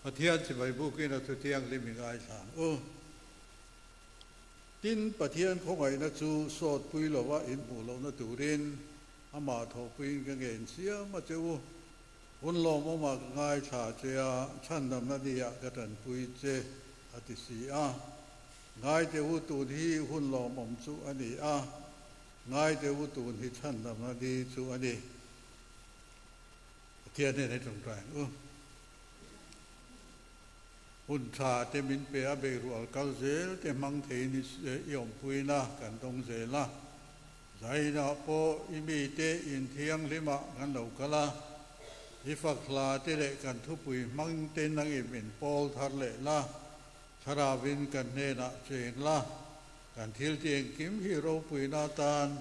Pathian chibai bukin a thu thianghlim i ngaithla ang u. Tin, Pathian khawngaihna chu sawtpui lova in hmuh lohna turin amah thawhpuiin ka ngen chiam a che u. Hun lawmawmah ka ngaithla che a, chhandamna niah ka tanpui che, a ti si a. Ngaite u tun hi hun lawmawm chu a ni a, ngaite u tun hi chhandamna ni chu a ni. Pathian hnenah i tawngtai ang u. Hun tha te min pe a, beirual kal zel te hmang theiin i awmpuina kan dawng zel a. Zainah pawh i mite inthianghlimah kan lo kal a, i fak hla te leh kan thupui hmang te nangin min pawl thar leh la, Thlaravin kan hnenah cheng la, kan thil ti engkim hi ropuina atan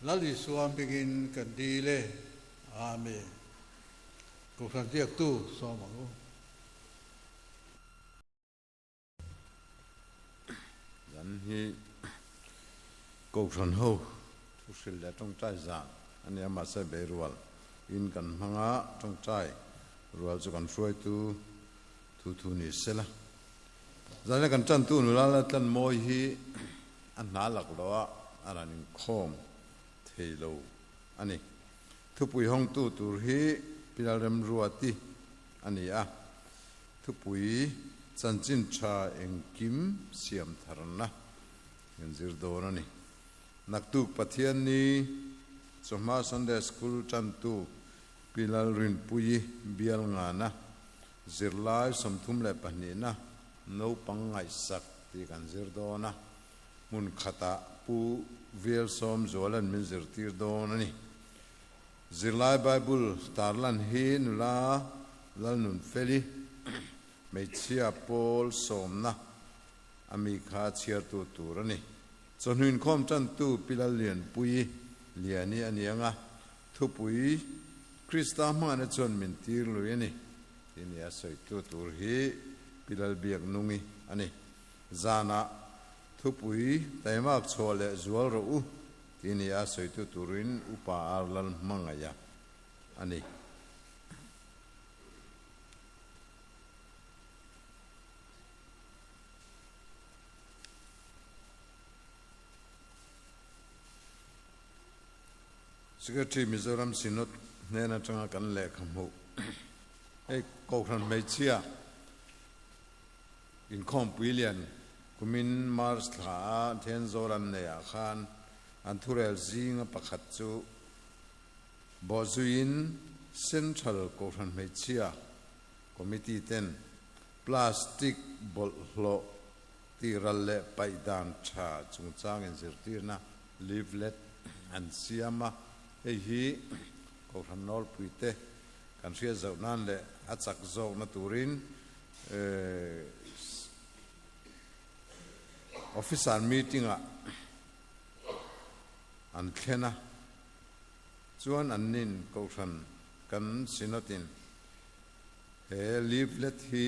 Lal Isua hmingin kan dil e. Amen. Kohhran ziaktu sawm ang u. Zan hi Kohhran ho thu hrilh leh tawngtai zan a nia, mahse beirual in kan hmang a, tawngtai rual chu kan hruaitu thu thu ni sela. Zana kan tantu nula la tlan mawi hi a hna lak lo a, a rawn inkhawm thei lo a ni. Thupui hawngtu tur hi Pi Lalremruati a ni a, thupui chanchin tha engkim siam tharna kan zir dawn a ni. Naktuk Pathianni chawhma Sunday School tantu Pi Lalrinpuii bial ngana Zirlai 32na naupang ngaihsak tih kan zir dawn a, hmun khatah Pu Vialsawm Zuala'n min zirtir dawn a ni. Zirlai Bible tarlan hi nula Lalnunfeli, hmeichhia pawl sawmna a mi kha chhiartu tur a ni. Chawhnu inkhawm tantu Pi Lallianpuii Liani a ni ang a, Thupui, Krista hmangana chuan min tir lui a ni, tih nia sawitu tur hi Pi Lalbiaknungi a ni. Zanah, Thupui, Taimak chhuah leh zual rawh u, tih nia sawitu turin Upa Ar Lalhmangaia a ni. Secretary Mizoram Synod hnen atanga kan lehkha hmuh hei Kohhran hmeichhia inkhawmpui lian kumin March thla a Thenzawl an neih ah khan an thurel zinga pakhat chu bawhzuiin Central Kohhran hmeichhia Committee ten plastic bawlhhlawh tihral leh paih dan tha chungchang inzirtirna leaflet an siam a, hei hi Kohhran Nawlpuite kan hriat zoh nan leh a chak zawkna turin Officer meeting-ah an thlen a, chuan annin Kohhran kan Synod-in he leaflet hi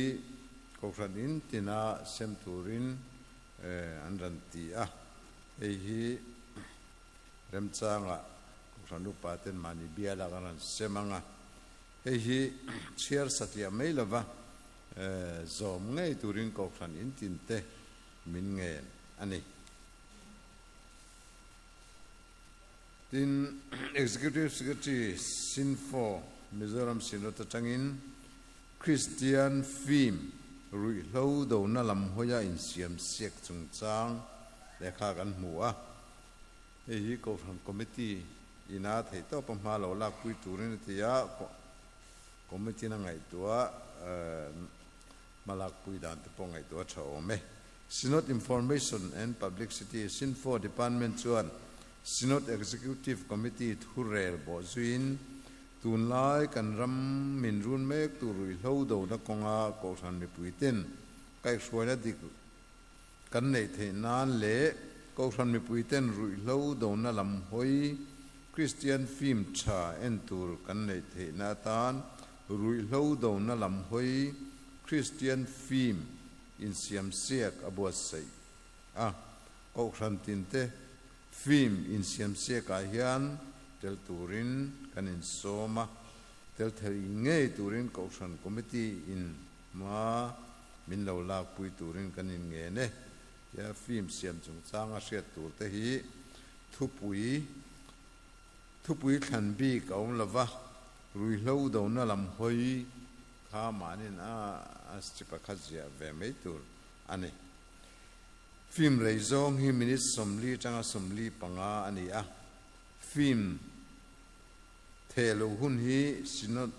Kohhran in tina sem turin an rawn ti a. Hei hi remchangah Kohhran upa ten mahni bialak an rawn sem ang a, hei hi chhiar satliah mai lova zawm ngei turin Kohhran in tinte min ngen a ni. Tin, Executive Secretary Synfo Mizoram Synod atangin Kristian film ruihhlo dona lam hawia insiam siak chungchang lehkha kan hmu a. Hei hi Kohhran Committee ina theihtawpa hma lo lakpui turin a ti a, Committee-in a ngaihtuah hma lakpui dan te pawh ngaihtuah a tha awm e. Synod Information and Publicity, Synfo, Department chuan Synod Executive Committee thurel bawh zuiin tunlai kan ram min run mek tur ruihhlo dona kawnga Kohhran mipuiten kaihhruaina dik kan neih theih nan leh Kohhran mipuiten ruihhlo dona lam hawi Kristian film tha en tur kan neih theihna atan ruihhlo dona lam hawi Kristian film insiamsiak a buatsaih a. Kohhran tinte film insiamsiakah hian tel turin kan insawm a, tel thei ngei turin Kohhran Committee in. Hma min lo lakpui turin kan inngen e tia film siam chungchanga hriat tur te hi thupui thupui thlan bik a awm lova, ruihhlo dona lam hawi kha mahnin a a chi pakhat ziah ve mai tur a ni. Film rei zawng hi minute 40 atanga 45 a ni a, film theh loh hun hi Synod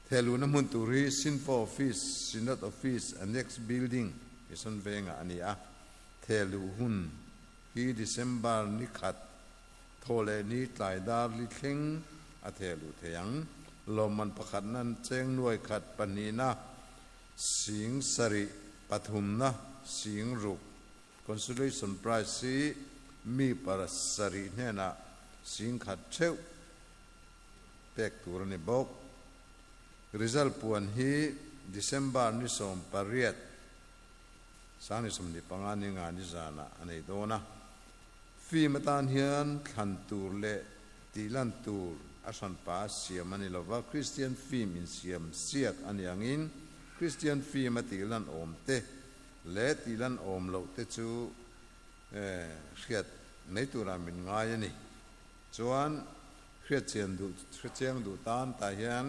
Thehluhna hmun tur hi Sinfo Office, Synod Office Annex Building, Mission Vengah a ni a. Thehluh hun hi December ni khat thaw leh ni tlai dar li thleng a thehluh thei ang. Lawmman pakhatna cheng nuai khat pahnihna sing sarih pathumna sing ruk Consolation Prize hi mi pasarih hnenah sing khat theuh pek tur a ni bawk. Result puan hi December ni 18, 2025 ni nga ni zanah a nei dawn a. Film atan hian thlan tur leh tihlan tur a hranpa a siam a ni lova, Christian film insiam siak a ni angin Christian film a tihlan awm te leh tihlan awm loh te chu hriat mai turah min ngai a ni. Chuan hriatchian duh hrechiang duh tan tah hian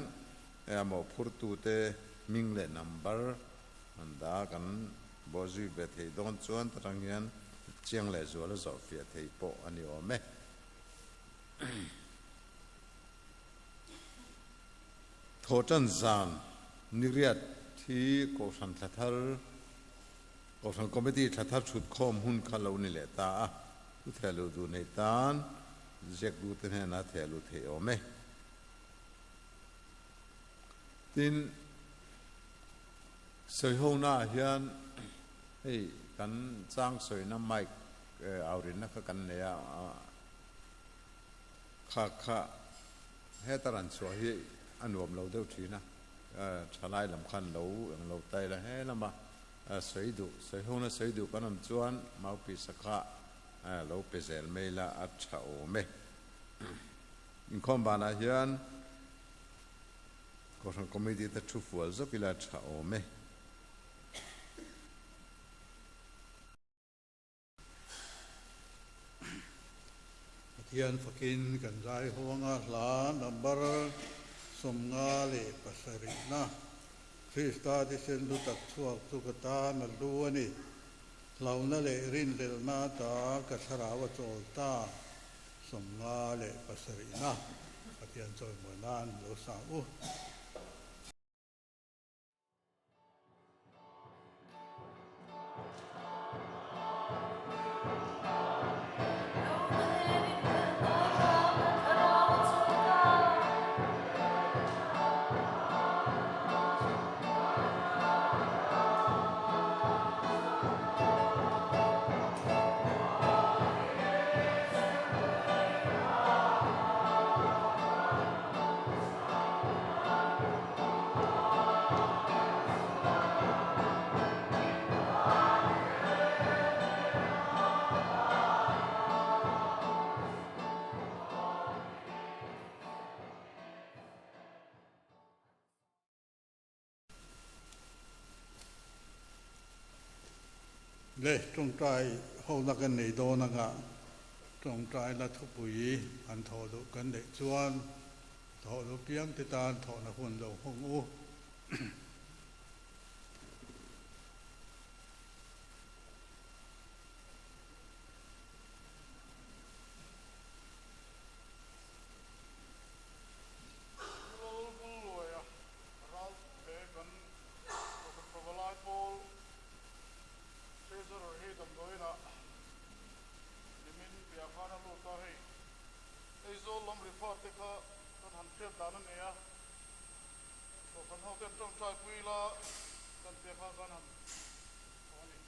mawhphurtute hming leh number an dah a, kan bawhzui ve thei dawn chuan ta tang hian chiang leh zual a zawh fiah thei pawh a ni awm e. Thawhtan zan niriat hi Kohhran thla thar Kohhran Committee thla thar chhutkhawm hun kha lo ni leh ta a. Thu theh luh duh nei tan ziak duhte hnenah theh luh theih awm e. Tin, sawihona ah hian hei kan chang sawina mic aurinna kha kan nei a, kha kha heta ran chhuah hi a nuam lo deuh thin a, thalai lam khan lo eng lo tai la he lama Sawi duh, sawi hona sawi duh kan awm chuan maupi sakha lo pe zel mai la a tha awm e. Inkhawm banah hian Kohhran Committee te thu fual zawk ila a tha awm e. Pathian fakin kan zai huanga hla number 57na Krista thisen lu tak chhuak chu ka tan a hlu a ni. Hlauhna leh rinhlelhna ata ka thlarau a chawl ta 57na Pathian chawimawi nan lo sang u. Le tawngtai hona kan nei dawn anga tawngtai la thupui an thawh duh kan neih chuan thawh duh piang te tan thawhna hun lo hawng u. Lalbulluaia ral te kan Kohhran Pavalai pawl Treasurer hi damdawiinah nimin piah khan a lut a, hei Aizawl lam refer te kha kan han hriat dan a ni a, Kohhran ho ten tawngtai pui ila kan piah kha kan han thawh a ni.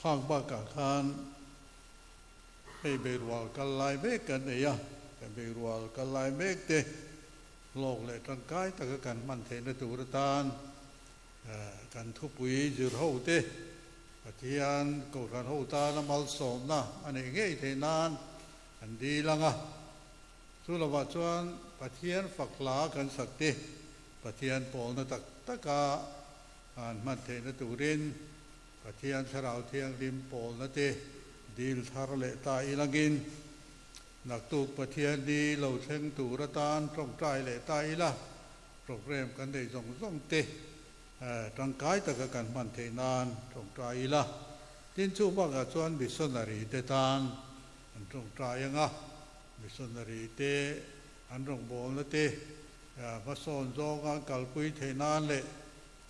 Khang bakah khan hei beirual kal lai mek kan nei a, kan beirual kal lai mek te hlawk leh tangkai taka kan hman theihna tur atan kan thupui zir ho te Pathian Kohhran ho tana malsawmna a neih ngei theih nan an dil ang a. Chu lovah chuan Pathian fak hla kan sak te Pathian pawlna tak taka an hman theihna turin Pathian Thlarau Thianghlim pawlna te dil thar leh ta ilangin naktuk Pathian ni lo thleng tur atan tawngtai leh ta ila program kan nei zawng zawng te tangkai taka kan hman theih nan tawngtai ila. Tin chu bakah chuan missionary te tan an tawngtai anga missionary te an rawngbawlna te hmasawn zawnga an kalpui theih nan leh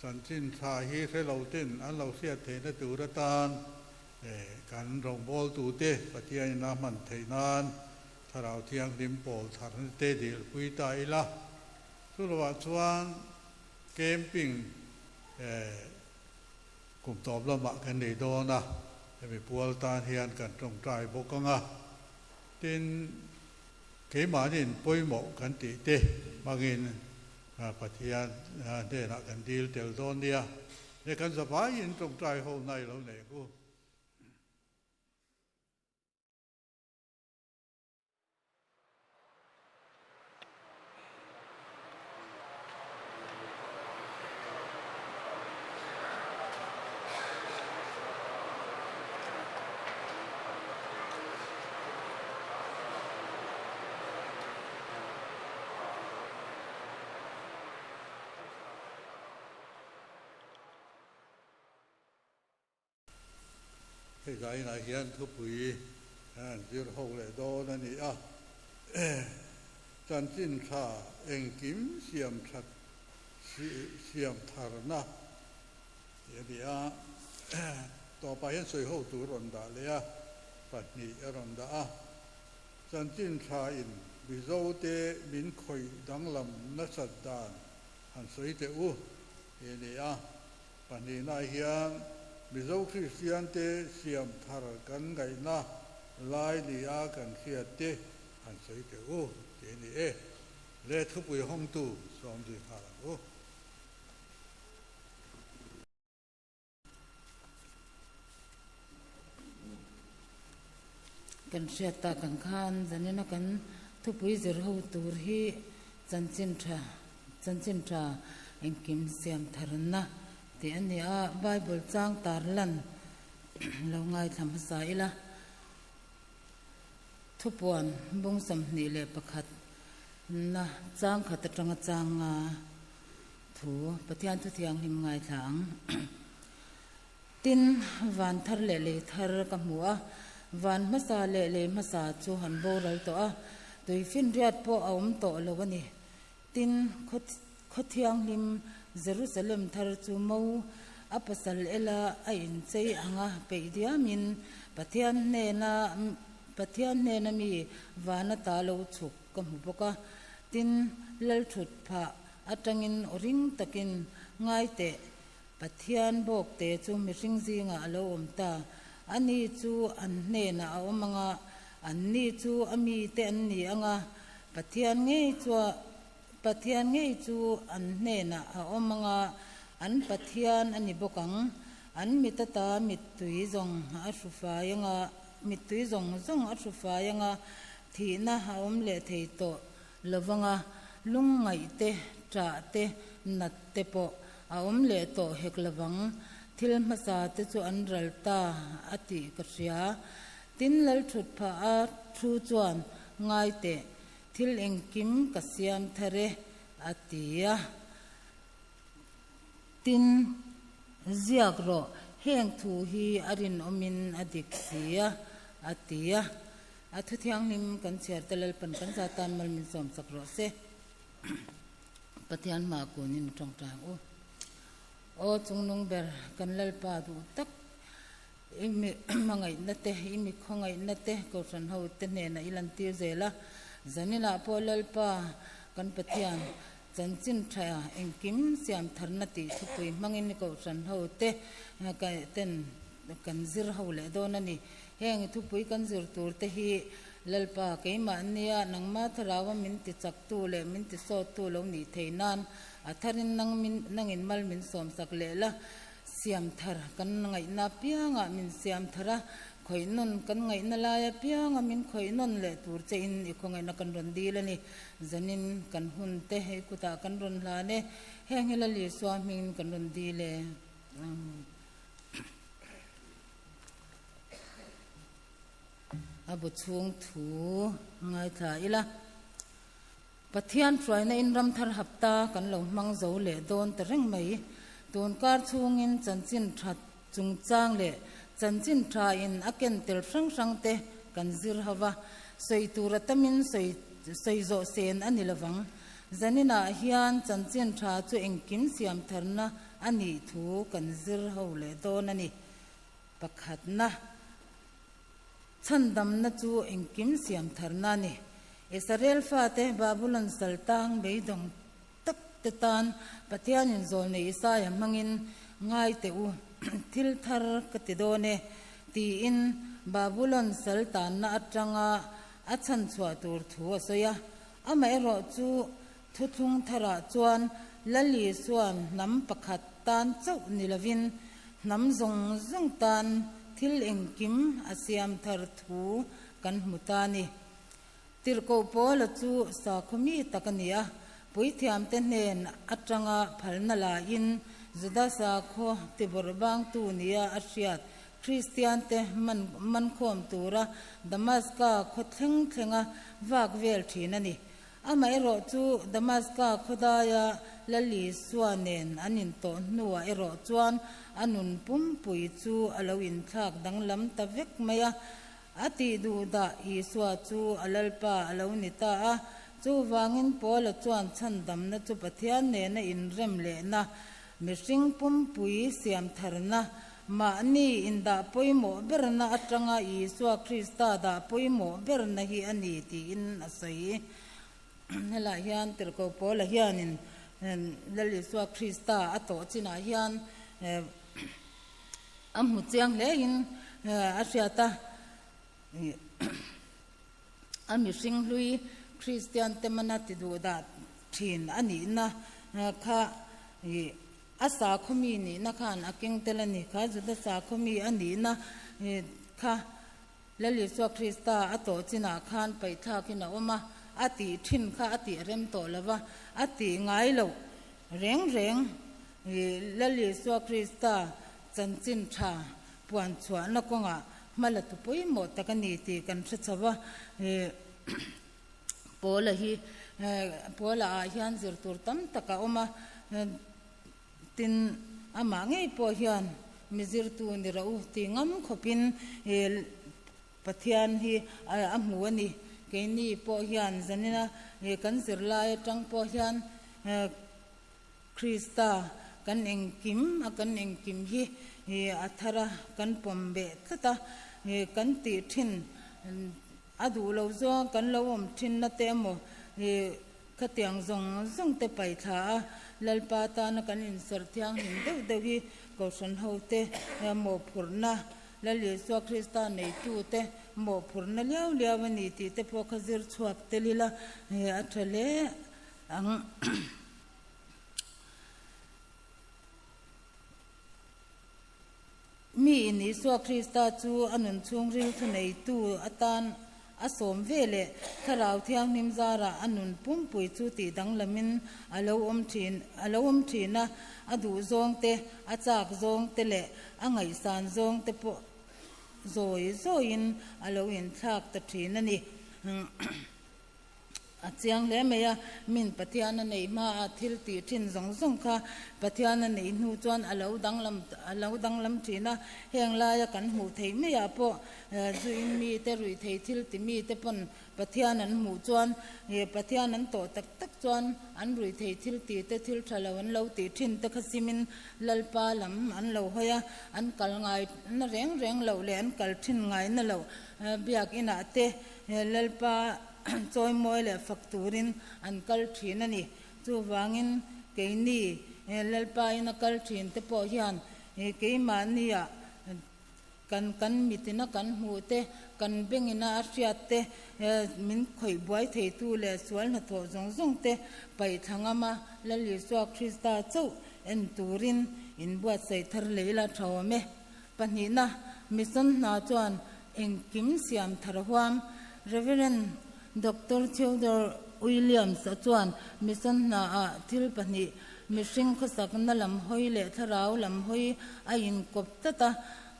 Chanchin tha hi hre lo ten an lo hriat theihna tur atan kan rawngbawltute Pathianin a hman theih nan Thlarau Thianghlim pawl tharna te dilpui ta ila. Chu lovah chuan camping kum tawp lamah kan nei dawn a, hemi pual tan hian kan tawngtai bawk ang a. Tin, keimahniin pawimawh kan tih te hmangin Pathian hnenah kan dil tel dawn nia. He kan zavaiin tawngtai ho na i lo nei ang u. Hei zainah hian thupui an zir ho leh dawn a ni a, chanchin tha engkim siam that siam tharna tih a ni a, tawpah hian sawi ho tur rawn dah leh a, pahnih a rawn dah a. Chanchin thain Mizote min khawih danglam nasat dan han sawi teh u tih a ni a. Pahnihnaah hian Mizo Kristiante siam thar kan ngaihna lai nia kan hriat te han sawi teh u tih a ni e. Le thupui hawngtu sawmzui nghal ang u. Kan hriat tak ang khan zanina kan thupui zir ho tur hi chanchin tha chanchin tha engkim siam tharna tih a ni a, Bible chang tar lan lo ngaithla hmasa ila thupuan bung 21 na chang khat atanga chang nga. Thu Pathian thu thianghlim ngaithla ang. Tin, van thar leh lei thar ka hmu a, van hmasa leh lei hmasa chu an boral tawh a, tui finriat pawh a awm tawh lo a ni. Tin, khaw thianghlim Jerusalem thar chu mo a pasal ela a inchei anga peih diamin Pathian hnena Pathian hnena mi vana ta lo chhuk ka hmu bawk a. Tin, Lalthut phah atangin aw ring takin ngai teh, Pathian bawkte chu mihring zingah a lo awm ta. Ani chu an hnenah a awm ang a, anni chu a mite an ni ang a, Pathian ngei chua Pathian ngei chu an hnenah a awm ang a, an Pathian a ni bawk ang. An mit ata mittui zawng a hru fai ang a, mittui zawng zawng a hru fai ang a, thihna a awm leh thei tawh Lovanga lungngaih te, ṭah te, nat te pawh a awm leh tawh hek lovang. Thil hmasa te chu an ral ta a tih ka hria. Tin, Lalthut phah a thu chuan ngai teh, thil engkim ka siam thar e, a ti a. Tin, ziak rawh, heng thu hi a rinawmin a dik si a, a ti a. A thu thianghlim kan chhiar te Lalpan kan za tan mal min sawm chak rawh se. Pathian hma kunin i tawngtai ang u. Aw chungnung ber kan Lalpa duh tak i mi hmangaihna te, i mi khawngaihna te Kohhran ho te hnenah i lantir zel a. Zaninah pawh Lalpa kan Pathian chanchin tha engkim siam tharna tih thupui hmangin i Kohhran ho te ten. kan zir ho leh dawn a ni. Heng thupui kan zir tur te hi Lalpa keimahnia nangma thlarau a min ti chaktu leh min ti sawttu lo nih thei nan a tharin nang min nangin mal min sawmsak leh la. Siam thar kan ngaihna apiangah min siam thar a, khawih nawn kan ngaihna lai apianga min khawih nawn leh tur che in i khawngaihna kan rawn dil a ni. Zanin kan hun te i kutah kan rawn hlan e, heng hi Lal Isua hmingin kan rawn dil e. Amen. A bu chhung thu ngaithla ila. Pathian hruaina in ramthar hapta kan lo hmang zo leh dawn ta reng mai. Tun kar chhungin chanchin tha chungchang leh chanchin tha in a ken tel hrang hrang te kan zir ho va, sawi tur a tamin sawi sawi zawh sen a ni lovang. Zaninah hian chanchin tha chu engkim siam tharna a nih thu kan zir ho leh dawn a ni. Pakhatna. Chhandamna chu engkim siam tharna a ni. Israel fate Babulon sal tang beidawng tak te tan Pathianin zawlnei Isaia hmangin, Ngai teh u, thil thar ka ti dawn e, tiin Babulon sal tanna atanga a chhan chhuah tur thu a sawi a. Amaherawh chu thuthlung tharah chuan Lal Isua'n hnam pakhat tan chauh ni lovin Hnam zawng zawng tan thil engkim a siam thar thu kan hmu ta a ni. Tirhkoh Paula chu sakhaw mi tak a ni a, puithiamte hnen atanga phalna lain Juda sakhaw tibawrh bangtu nia a hriat Kristiante man mankhawm tura Damaska khaw thleng thlenga vak vel thin a ni. Amaherawh chu Damaska khawdaia Lal Isua nen an intawh hnuah erawh chuan a nun pumpui chu a lo inthlak danglam ta vek mai a. A tih duh dah Isua chu a Lalpa a lo ni ta a. Chuvangin Paula chuan chhandamna chu Pathian nena inrem lehna, mihring pumpui siamtharna, Mahni indah pawimawh berna atanga Isua Krista dah pawimawh berna hi a ni tiin a sawi. Helaiah hian Tirhkoh Paula hianin Lal Isua Krista a tawh chinah hian a hmu chiang hlein a hriat a. A mihring hlui Kristian te mana ti duhdah thin a nihna kha A sakhaw mi nihna khan a keng tel a ni kha, Juda sakhaw mi a nihna kha Lal Isua Krista a tawh chinah khan paihthlakin a awm a, a tih thin kha a tih rem tawh lo va, a tih ngai loh reng reng Lal Isua Krista chanchin tha puan chhuahna kawngah hma la tu pawimawh tak a ni tih kan hre chho va. Paula hi Paula ah hian zir tur tam tak a awm a, tin amah ngei pawh hian mi zirtu ni rawh u tih ngam khawpin Pathian hi a hmu a ni. Keini pawh hian zanina kan zirlai atang pawh hian Krista kan engkim a kan engkim hi a thar a, kan pawm beh tlat a, kan tih thin A duh lo zawng kan lo awm thinna te emaw i khatiang zawng zawng te pai thla a, Lalpa tana kan inserh thianghlim deuh deuh hi Kohhran ho te mawhphurhna, Lal Isua Krista neitu te mawhphurhna liau liau a ni tih te pawh kha zir chhuak tel ila a tha hle ang. Mi in Isua Krista chu a nun chhungril thuneitu atan a sawm ve leh Thlarau Thianghlim zarah a nun pumpui chu tih danglamin a lo awm thin a lo awm thin a, a duh zawng te, a chak zawng te leh a ngaihsan zawng te pawh zawi zawiin a lo inthlak ta thin a ni. A chiang hle mai a, min Pathian a neih hmaah thil tih thin zawng zawng kha Pathian a neih hnu chuan a lo danglam a lo danglam thin a, heng laia kan hmuh theih maiah pawh zu in mite ruih thei thil ti mite pawn Pathian an hmuh chuan Pathian an tawh tak tak chuan an ruih thei thil ti te thil tha lo an lo tih thin te kha simin Lalpa lam an lo hawi a, an kal ngai na reng reng loh leh an kal thin ngai na loh biakinah te Lalpa Chawimawi leh fak turin an kal thin a ni. Chuvangin keini Lalpain a kal thin te pawh hian keimahnia Kan kan mitina kan hmuh te, kan bengina a hriat te, min khawih buai theitu leh sual hnathawh zawng zawng te paih thla ngam a, Lal Isua Krista chauh en turin inbuatsaih thar leh ila tha awm e. Pahnihna, Mission hna chuan engkim siam thar a huam. Rev. Doctor Theodore Williams-a chuan mission hnaah thil pahnih, mihring khawsakna lam hawi leh thlarau lam hawi a inkawp tlat a,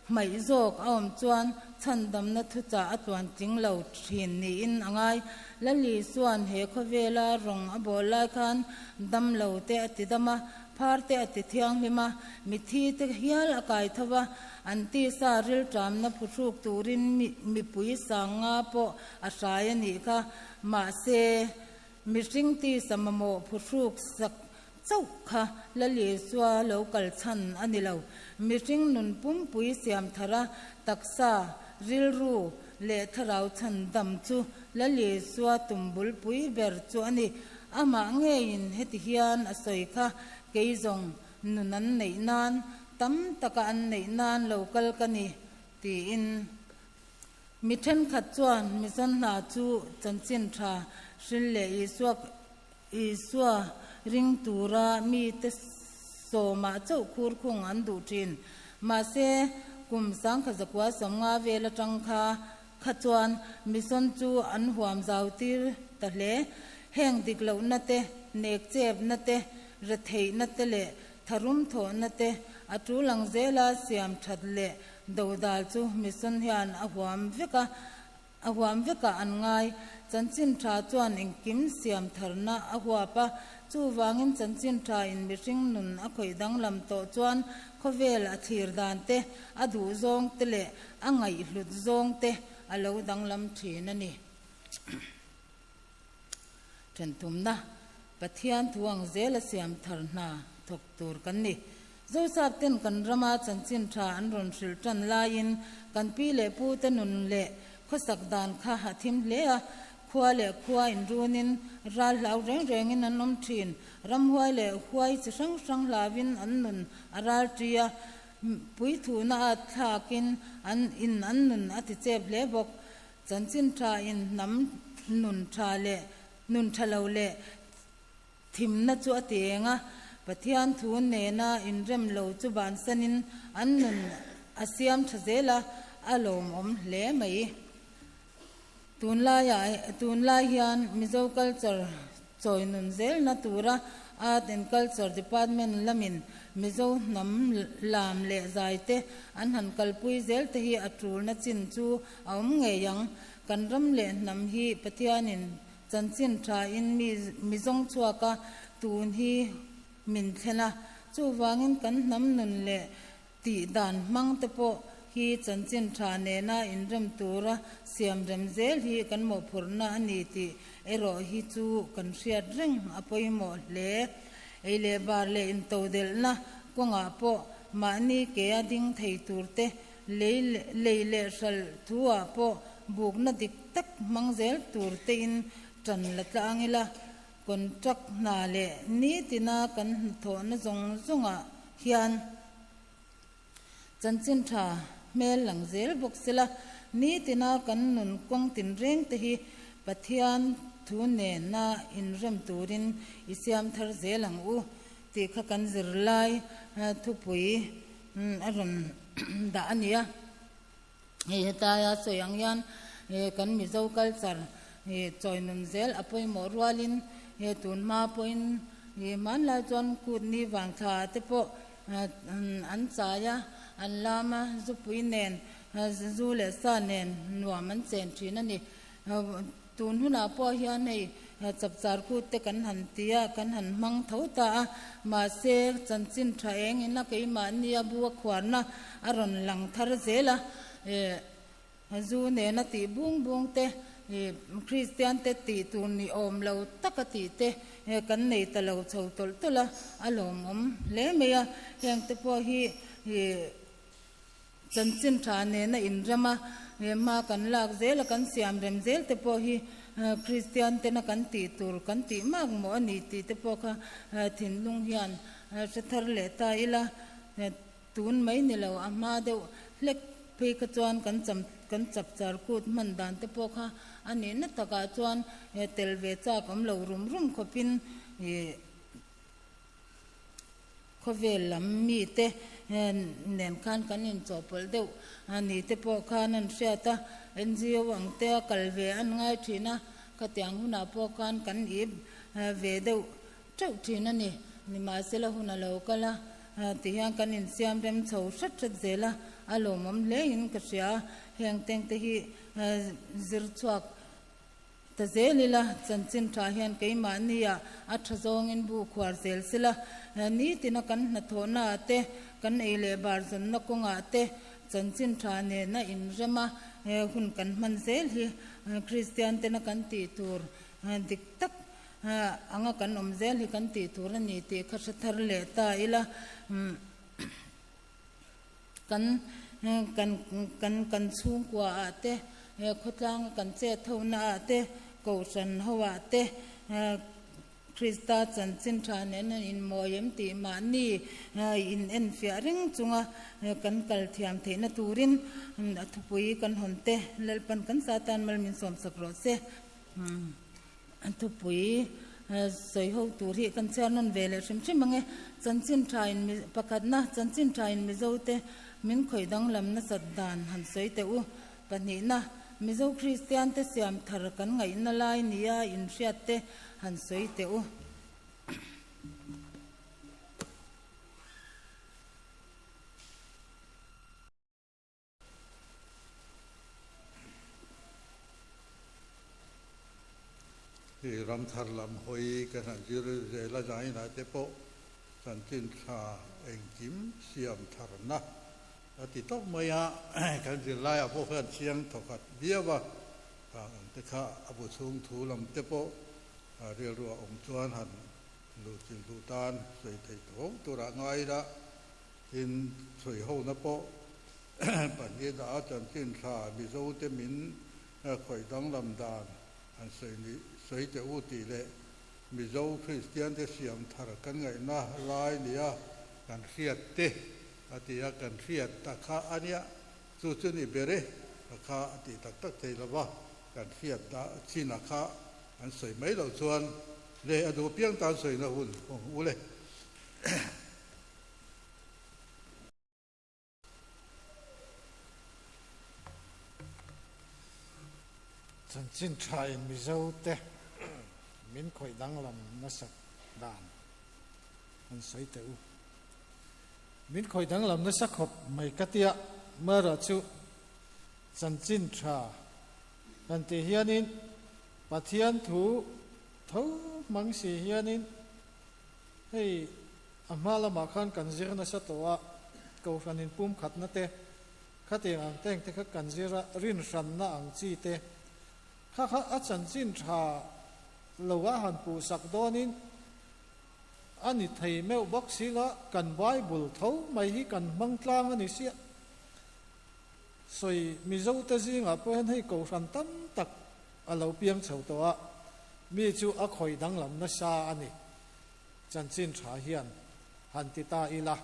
hmaih zawk a awm chuan chhandamna thuchah a tluan tling lo thin niin a ngai. Lali chuan he khawvela rawng a bawl lai khan dam lo te a ti dam a, phar te a ti thianghlim a, mithi te hial a kai tho va, an tisa rilṭamna phuhruk turin mipui sang nga pawh a hrai a nih kha. Mahse, mihring tisa mamawh phuhruk sak chauh kha Lal Isua lo kal chhan a ni lo. Mihring nun pumpui siam thar a, taksa, rilru leh thlarau chhan dam chu Lal Isua tum bulpui ber chu a ni. Amah ngeiin heti hian a sawi kha, Kei zawng nun an neih nan, tam taka an neih nan lo kal ka ni, tiin. Mi thenkhat chuan Mission hna chu chanchin tha hril leh Isua Isua ring tura mite sawmah chauh khur khung an duh thin. Mahse, kum sangkha zakua 50 vel atang kha kha chuan Mission chu an huam zau tir ta hle. Heng dik lohna te, nek chepna te, retheihna te leh tharum thawhna te a tul ang zela siam that leh Dodal chu mission hian a huam vek a, a huam vekah an ngai. Chanchin tha chuan engkim siam tharna a huap a, chuvangin chanchin tha in mihring nun a khawih danglam tawh chuan khawvel a thlir dan te, a duh zawng te leh a ngaihhlut zawng te a lo danglam thin a ni. Thentumna, Pathian thu ang zela siam thar hna thawk tur kan ni. Zosap ten kan rama chanchin tha an rawn hrilh tan laiin kan pi leh pu te nun leh khawsak dan kha a thim hle a, khua leh khua inrunin ral hlau reng rengin an awm thin. Ramhuai leh huai chi hrang hrang hlauin an nun a ral ṭi a, puithuhna a thlakin an in an nun a ti chep hle bawk. Chanchin tha in hnam nun tha leh nun tha lo leh thimna chu a ti eng a, Pathian thu nena inrem lo chu bansanin an nun a siam tha zel a, a lawmawm hle mai. Tunlaiah tunlai hian Mizo culture chawi nun zelna tura Art and Culture Department lamin Mizo hnam lam leh zaite an han kalpui zel te hi a tulna chin chu a awm ngei ang. Kan ram leh hnam hi Pathianin chanchin thain mi mi zawng chhuak a, tun hi min thlen a. Chuvangin kan hnam nun leh tih dan hmang te pawh hi chanchin tha nena inrem tura siam rem zel hi kan mawhphurhna a ni tih erawh hi chu kan hriat reng a pawimawh hle. Ei leh bar leh intodelhna kawngah pawh mahni ke a ding thei tur te Lei lei leh hralh thu-ah pawh bukna dik tak hmang zel tur tein ṭan la tlang ila, contract hna leh nitina kan hnathawhna zawng zawngah hian chanchin ṭha hmel lang zel bawk sela, nitina kan nun kawng tinreng te hi Pathian thu nena inrem turin i siam thar zel ang u tih kha kan zirlai thupui a rawn dah a ni a. Hei hetaia sawi ang hian kan Mizo culture chawi nun zel a pawimawh rualin tun hma pawhin hmanlai chuan kut ni vang thla te pawh an chai a, an lam a, zupui nen zu leh sa nen nuam an chen thin a ni. Tun hunah pawh hian hei chapchar kut te kan han ti a, kan han hmang tho ta a, mahse chanchin tha eng ina keimahni a bu a khuarna a rawn lang thar zel a, zu nena tih bung bung te, Kristian te tih tur ni awm lo taka tih te kan nei ta lo chho tawlh tawlh a, a lawmawm hle mai a, heng te pawh hi Chanchin tha nena inrem a, hma kan lak zel a, kan siam rem zel te pawh hi Kristian tena kan tih tur kan tih mak maw a ni tih te pawh kha thinlung hian hre thar leh ta ila, tun mai ni lo a hma deuh hlek phei kha chuan kan cham kan chapchar kut hman dan te pawh kha a nihna takah chuan tel ve chak awm lo rum rum khawpin ih Khawvel lam mite nen khan kan inchawhpawlh deuh a ni te pawh khan an hriat a, NGO ang te a kal ve an ngai thin a, khatiang hunah pawh khan kan ip ve deuh teuh thin a ni. Nimahsela hun a lo kal a, tihian kan insiam rem chho hret hret zel a, a lawmawm hlein ka hria a, heng tengte hi zir chhuak Ta zel ila, chanchin tha hian keimahnia a tha zawngin bu khuar zel sela, nitina kan hnathawhnaah te, kan ei leh bar zawnna kawngah te chanchin tha nena inrem a hun kan hman zel hi Kristian tena kan tih tur dik tak anga kan awm zel hi kan tih tur a ni tih kha hre thar leh ta ila. Kan kan kan kan chhungkua ah te, khawtlang a kan chet ho na ah te, kohhran ho ah te Krista chanchin tha nen an inmawi em tih mahni in enfiah reng chunga kan kal thiam theihna turin a thupui kan hawn te Lalpan kan Satan mal min sawmsak rawh se. Thupui sawi ho tur hi kan chhiar nawn ve leh hrim hrim ang e. Chanchin tha in pakhatna, chanchin tha in Mizo te min khawih danglam nasat dan han sawi teh u. Pahnihna, Mizo Kristian te siam thar kan ngaihna lai nia inhriat te han sawi teh u. Hei ram thar lam hawi kan han zir zel a zainah te pawh chanchin tha engkim siam tharna a ti tawp mai a, kan zirlaiah pawh khan chiang thawkhat viau a, kang ang te kha a bu chhung thu lam te pawh rilru a awm chuan han luhchilh duh tan sawi theih tho turah ngai ila. Tin, chhuihona pawh pahnih a chanchin thla Mizote min khawih danglam dan an sawi ni sawi teh u tih leh Mizo Kristiante siam thar kan ngaihna lai nia kan hriat te a ti a, kan hriat ta kha a nia, chu chu ni ber e a kha a tih tak tak thei lo va, kan hriat dah chin a kha an sawi mai loh chuan le a duh piang tan sawina hun awm u le. Chanchin thain Mizote min khawih danglam nasat dan an sawi teh u. Min khawih danglam nasa khawp mai ka tia, Mara chu chanchin tha kan tih hianin Pathian thu tho hmang si hianin Hei a hma lamah khan kan zir nasa tawh a, Kohhran in pumkhatna te, khatiang ang teng te kha kan zir a, rinhranna ang chi te kha kha a chanchin tha lo a han puhsak dawnin a ni thei meuh bawk si la, kan Bible tho mai hi kan hmang tlang a ni sia. Sawi Mizo te zingah pawh hian hei Kohhran tam tak a lo piang chho tawh a, mi chu a khawih danglam nasa a ni. Chanchin tha hian han ti ta ila.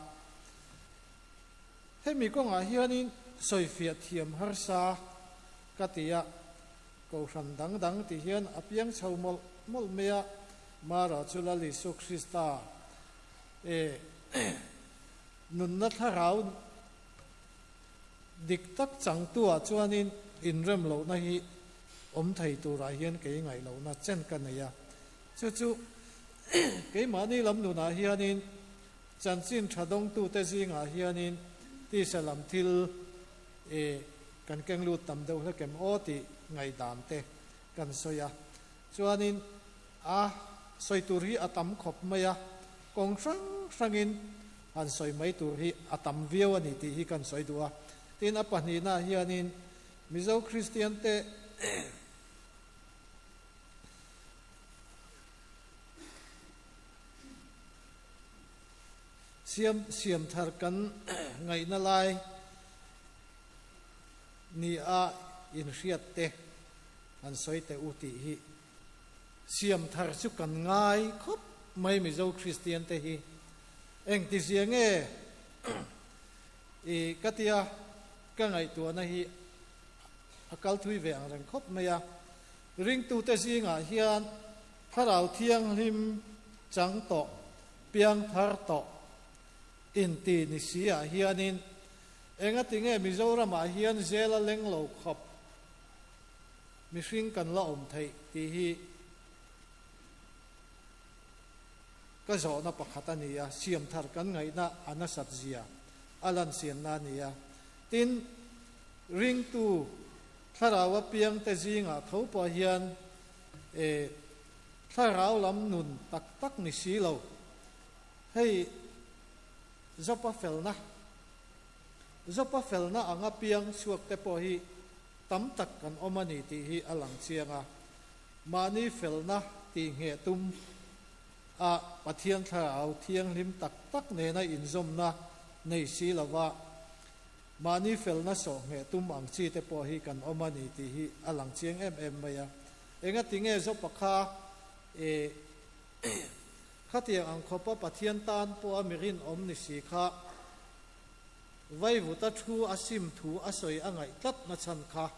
Hemi kawngah hianin sawifiah thiam harsa ka ti a, Kohhran dang dang ti hian a piang chho mawlh mawlh mai a, Mara chu Lal Isu Krista e nunna thlarau Dik tak changtuah chuanin inrem lohna hi awm thei turah hian kei ngaih lohna chen ka nei a. Chu chu keimahni lam nunah hianin chanchin tha dawngtute zingah hianin tisa lam thil e kan keng lut tam deuh hlekem aw tih ngaihdan te kan sawi a. Chuanin a sawi tur hi a tam khawp mai a, kawng hrang hrangin han sawi mai tur hi a tam viau a ni tih hi kan sawi duh a. Tin, a pahnihnaah hianin Mizo Kristiante siam siam thar kan ngaihna lai ni a inhriat te han sawi teh u tih hi siam thar chu kan ngai khawp mai Mizo Kristiante hi. Engtizia nge i ka tia? Ka ngaihtuahna hi a kal thui ve ang reng khawp mai a. Ringtute zingah hian Thlarau Thianghlim chang tawh, piang thar tawh inti ni si ah hianin engatinge Mizoramah hian zela leng lo khawp mihring kan la awm theih tih hi ka zawhna pakhat a ni a, siam thar kan ngaihna a nasat zia a lansianna a ni a. Tin, ringtu thlarau apiangte zingah tho pawh hian e thlarau lam nun tak tak ni si lo, hei Zopa felna, Zopa felna anga piang chhuakte pawh hi tam tak kan awm a ni tih hi a lang chiang a. Mahni felna tih ngheh tum a Pathian Thlarau Thianghlim tak tak nena inzawmna nei si lova mahni felna sawh ngheh tum ang chi te pawh hi kan awm a ni tih hi a lang chiang em em mai a. Engati nge Zopa kha e khatiang ang khawpa Pathian tan pawha mi rinawm ni si kha vaivuta thu a sim thu a sawi a ngaih tlat na chhan kha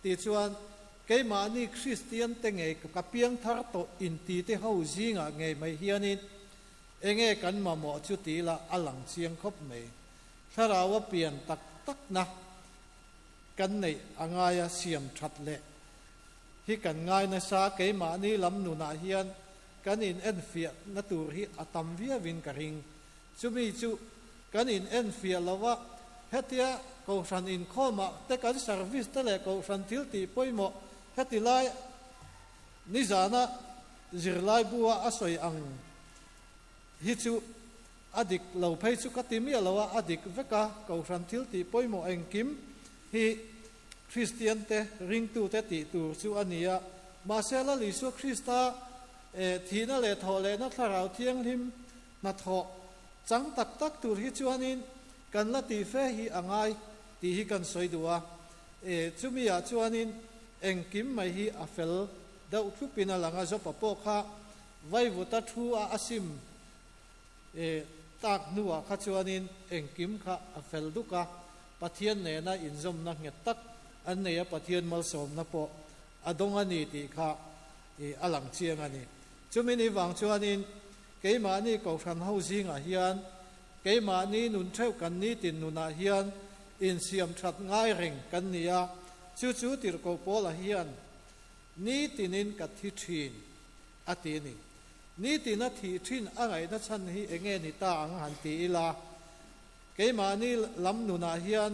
tih chuan Keimahni Kristian te ngei ka piangthar tawh inti te ho zingah ngei mai hianin enge kan mamawh chu ti ila a lang chiang khawp mai. Thlarau a pian tak takna kan neih a ngaia siam that leh hi kan ngai nasa keimahni lam nunah hian kan in enfiah na tur hi a tam viauin ka ring. Chumi chu kan in enfiah lo a, hetia Kohhran inkhawmah te kan service te leh Kohhran thil tih pawimawh heti lai nizana zirlai bua a sawi ang hi chu a dik lo phei chu ka ti miah lo a, a dik vek a, Kohhran thil tih pawimawh engkim hi Kristian te ringtute tih tur chu a ni a, mahse Lal Isua Krista thihna leh thawhlehna Thlarau Thianghlim hnathawh chang tak tak tur hi chuanin kan la tih fe hi a ngai tih hi kan sawi duh a, e chumi ah chuanin engkim mai hi a fel deuh thlupin a lang a, Zopa pawh kha vaivuta thu a a sim e tak hnuah kha chuanin engkim kha a fel duk a, Pathian nena inzawmna nghet tak an nei a, Pathian malsawmna pawh a dawng a ni tih kha e a lang chiang a ni. Chumi ni vang chuanin Keimahni Kohhran ho zingah hian, keimahni nun theuh kan nitin nunah hian insiam that ngai reng kan ni a, chu chu Tirhkoh Paula hian nitinin ka thi thin a ti a ni. Nitina thih thin a ngaihna chhan hi enge ni ta ang han ti ila, keimahni lam nunah hian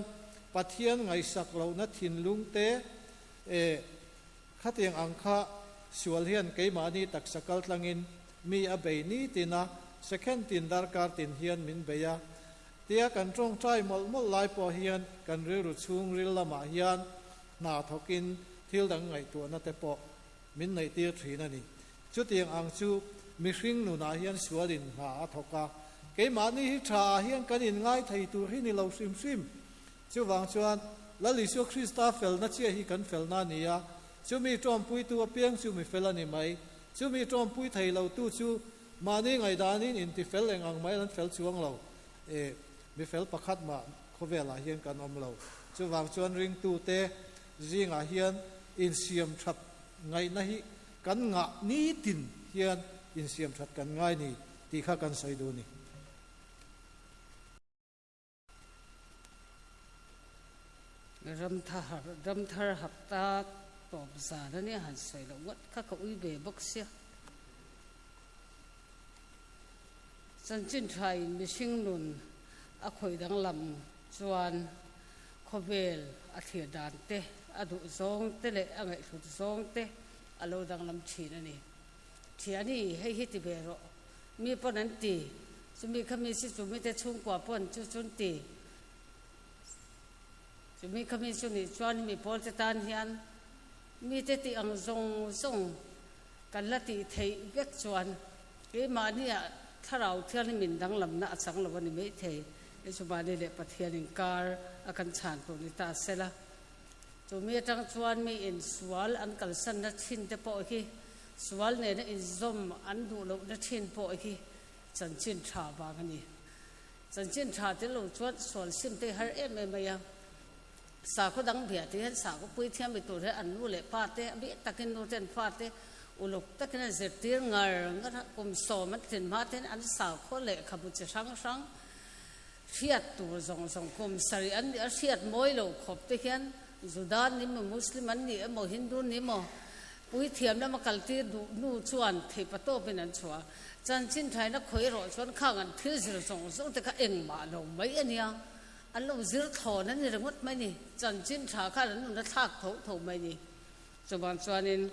Pathian ngaihsak lohna thinlung te eh Khatiang ang kha sual hian keimahni taksa kaltlangin mi a bei nitin a, second tin darkar tin hian min bei a. Tia kan tawngtai mawlh mawlh lai pawh hian kan rilru chhungril lamah hian hna thawkin thil dang ngaihtuahna te pawh min neihtir thin a ni. Chutiang ang chu mihring nunah hian sualin hna a thawk a, keimahni hi tha ah hian kan inngai thei tur hi ni lo hrim hrim. Chuvang chuan, Lal Isua Krista felna chiah hi kan felna a ni a, chumi tawmpuitu apiang chu mi fel a ni mai. Chumi tawmpui thei lotu chu mahni ngaihdanin intifel eng ang mai an fel chuang lo. E, mi fel pakhat mah khawvelah hian kan awm lo. Chuvang chuan ringtute zingah hian insiam that ngaihna hi kan ngah nitin hian insiam that kan ngai ni tih kha kan sawi duh a ni. Ramthar hapta tawp zan a nia han sawi loh ngawt kha ka ui ve bawk sia. Chanchin thain mihring nun a khawih danglam chuan khawvel a thlir dan te, a duh zawng te leh a ngaihhlut zawng te a lo danglam thin a ni. Thiani, hei hi ti ve rawh. Mi pawn an ti. Chumi kha mi si chumi te chhungkua pawn chu chun ti. Chumi kha mi chu nih chuan mi pawl te tan hian mi te tih ang zawng zawng kan la tih theih vek chuan keimahni ah thlarau thianghlim min danglamna a chang lo a ni maithei. Hei chu mahni leh Pathian inkar a kan chhan tur ni ta sela. Chumi atang chuan mi insual an kalsanna thin te pawh hi Sual nena inzawm an duh lohna thin pawh hi chanchin tha vang a ni. Chanchin tha tel lo chuan sual sim te har em em mai a. Sakhaw dang bia tih hian sakhaw puithiam mi tur hi an nu leh pa te, a bik takin nu ten fa te uluk takin an zirtir ngar ngar a, kum sawm an tlin hma ten an sakhaw lehkhabu chi hrang hrang hriat tur zawng zawng kum sarih an nih a hriat mawi lo khawp te hian Juda ni maw Muslim an ni emaw Hindu ni maw puithiam lama kaltir duh nu chuan theihpa tawpin an chhuah a, chanchin thaina khawi erawh chuan khang an thil zir zawng zawng te kha engmah lo mai a nia. An lo zir thlawn a ni ringawt mai ni. Chanchin tha khan an nun a thlak tho tho mai ni. Chuvang chuanin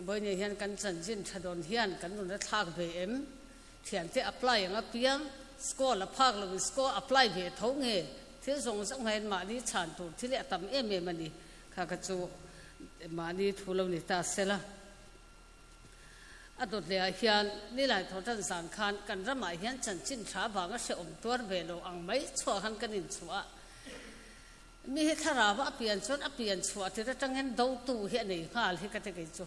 Vawinia hian kan chanchin tha dawn hian kan nun a thlak ve em? Thiante apply ang apiang, score la phak loin score apply ve tho nge? Thil zawng zawng hian mahni chhan tur thil hi a tam em em a ni. Kha kha chu mahni thu lo ni ta sela. A dawt leh ah hian nilai thawhtan zan khan kan ramah hian chanchin tha vanga hrehawm tuar ve lo ang mai chhuah khan kan inchhuah a. Mi hi thlarau a pian chuan a pian chhuah tir atang hian dotu hi a nei nghal hi ka ti kei chu.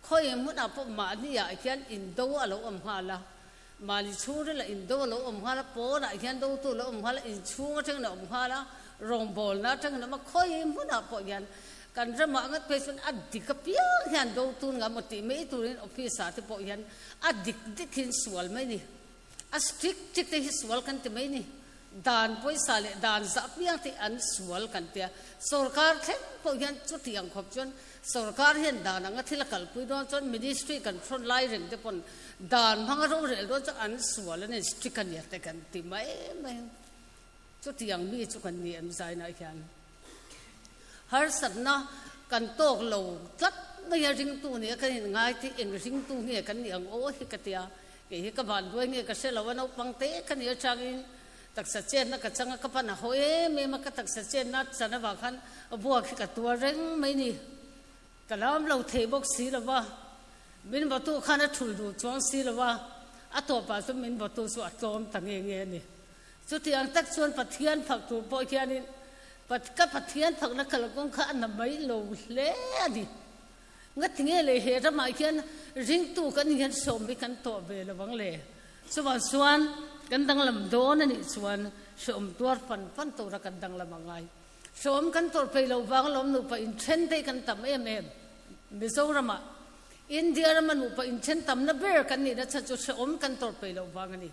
Khawi hmunah pawh mahni ah hian indo a lo awm nghal a, mahni chhungril ah indo a lo awm nghal a, pawnah hian dotu a lo awm nghal a, inchhung atangin a awm nghal a, rawngbawlna atangin a awm a, khawi hmunah pawh hian kan ramah ngat phei chuan a dik apiang hian dotun nga maw tih mai turin office ah te pawh hian a dik dik hi an sual mai ni. A strict strict te hi sual kan ti mai ni. Dan pawisa leh dan zah apiang te hi an sual kan tia. Sorkar thleng pawh hian chuti ang khawp chuan sorkar hian dan anga thil a kalpui dawn chuan ministry kan thawn lai reng te pawn dan hmanga rorel dawn chuan an sual an in strict a nia te kan ti mai mai. Chuti ang mi chu kan ni an zainah hian harsatna kan tawk lo tlat mai a ringtu nia kan inngai te eng ringtu nge kan nih ang aw hi ka tia. Kei hi ka vanduai nge ka hre lo a naupang te ka nih atangin taksa chenna ka chang a ka pan a haw em em a ka taksa chenna chan avang khan vuak hi ka tuar reng mai ni. Ka lam lo thei bawk si lo va, min vawtu khan a thul duh chuang si lo va, a tawpah chuan min vawtu chu a tlawm ta nge nge a ni. Chutiang tak chuan Pathian fak tur pawh hianin ka Pathian fakna kalkawng kha a na mai lo hle a ni. Ngatinge leh he ramah hian ringtu kan hian sawm hi kan tawh ve lo ang le. Chuvang chuan kan danglam dawn a nih chuan hreawm tuar fan fan tura kan danglam a ngai. Hreawm kan tawrh phei lo vang alawm nupa inthen te hi kan tam em em. Mizoramah India rama nupa inthen tamna ber kan nihna chhan chu hreawm kan tawrh phei lo vang a ni.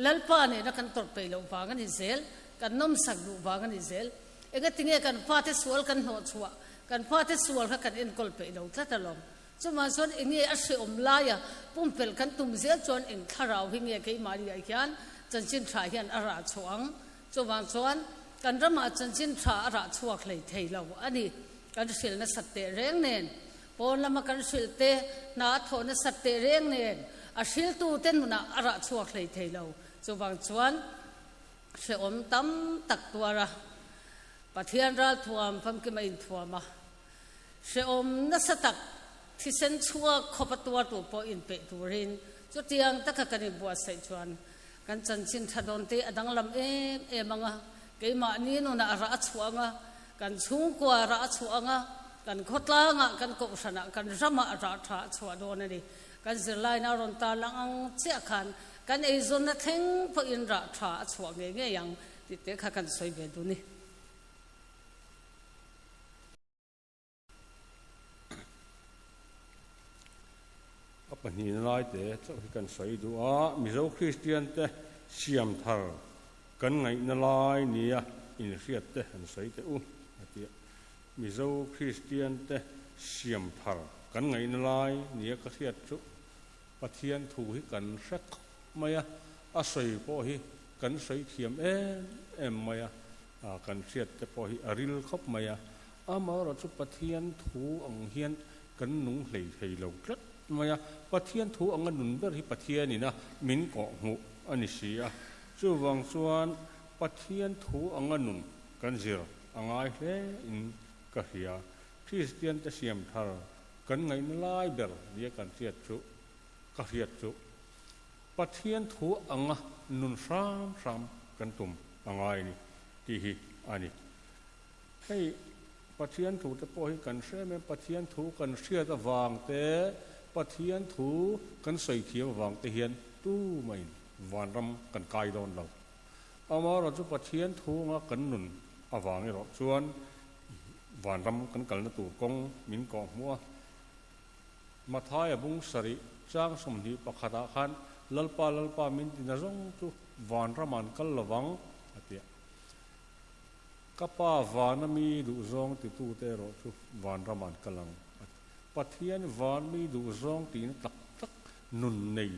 Lalpa nena kan tawrh peih loh vang a ni zel, kan nawmsak duh vang a ni zel. Engatinge kan fate sual kan hnawh chhuah, kan fate sual kha kan enkawl peih lo tlat alawm. Chuvang chuan enge a hreawm laia pumpelh kan tum zel chuan eng thlarau hi nge keimahniah hian chanchin tha hian a rah chhuah ang. Chuvang chuan kan ramah chanchin tha a rah chhuak hlei thei lo a ni. Kan hrilh nasat teh reng nen, pawn lama kan hrilh te, hna a thawh nasat teh reng nen, a hriltute nunah a rah chhuak hlei thei lo. Chuvang chuan hrehawm tam tak tuar a, Pathian ral thuam famkim a inthuam a, hrehawm nasa tak thisen chhuak khawp a tuar tur pawh inpeih turin chutiang taka kan inbuatsaih chuan kan chanchin tha dawn te a danglam em em ang a, keimahni nunah a rah a chhuah ang a, Kan chhungkua rah a chhuah anga, kan khawtlangah, kan kohhranah, kan ramah rah tha a chhuah dawn a ni. Kan zirlaina a rawn tarlang ang chiah khan kan eizawnna thleng pawhin rah tha a chhuah ngei ngei ang tih te kha kan sawi ve dun i. A pahnihna lai te chauh hi kan sawi duh a, Mizo Kristian te siam thar kan ngaihna lai nia inhriat te han sawi teh u a ti a. Mizo Kristian te siam thar kan ngaihna lai nia ka hriat chu Pathian thu hi kan hre khawp mai a, a sawi pawh hi kan sawi thiam em em mai a, kan hriat te pawh hi a ril khawp mai a. Amaherawh chu Pathian thu ang hian kan nung hlei thei lo tlat mai a, Pathian thu anga nun ber hi Pathianin a min kawh hmuh a ni si a. Chuvang chuan Pathian thu anga nun kan zir a ngai hle in ka hria. Kristian te siam thar kan ngaihna lai ber nia kan hriat chu ka hriat chu Pathian thu anga nun hram hram kan tum a ngai ni tih hi a ni. Hei Pathian thu te pawh hi kan hre em em, Pathian thu kan hriat avang te, Pathian thu kan sawi thiam avang te hian tumahin vanram kan kai dawn lo. Amaherawhchu Pathian thu anga kan nun avang erawh chuan Vanram kan kalna tur kawng min kawh hmuh a. Mathaia bung sarih chang 21 ah khan Lalpa Lalpa min ti na zawng chu vanram an kal lovang a ti a. Ka pa vana mi duhzawng titute erawh chu vanram an kal ang a ti. Pathian van mi duhzawng tihna tak tak nun nei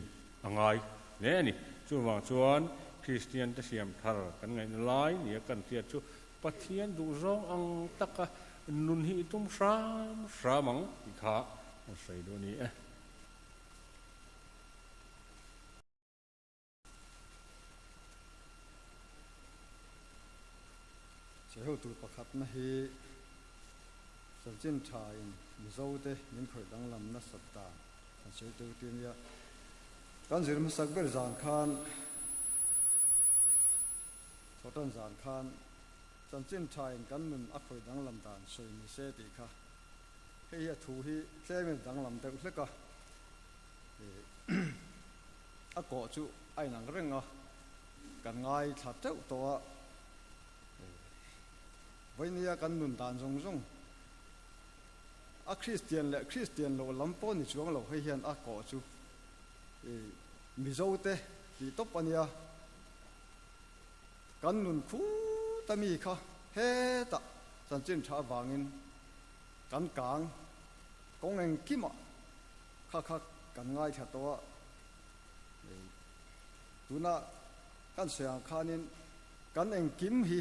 a ngai hle a ni. Chuvang chuan Kristian te siam thar kan ngaihna lai nia kan hriat chu Pathian duhzawng ang taka nun hi i tum hram hram ang tih kha an sawi duh a ni e. Sawiho tur pakhatna hi chanchin thain Mizote min khawih danglam nasat dan kan sawi tur ti a nia. Kan zir hmasak ber zan khan Thawhtan zan khan chanchin thain kan nun a khawih danglam dan sawi ni se tih kha hei hi a thu hi tlemin danglam deuh hlek a. A kawh chu a inang reng a, kan ngaithla teuh tawh a. Vawinia kan nun dan zawng zawng a Kristian leh Kristian loh lam pawh ni chuang lo hei hian a kawh chu Mizote tih tawp a nia. Kan nun khut a mi kha hetah chanchin tha avangin kan kang kawng engkimah kha kha kan ngaithla tawh a. Tuna kan sawi ang khanin kan engkim hi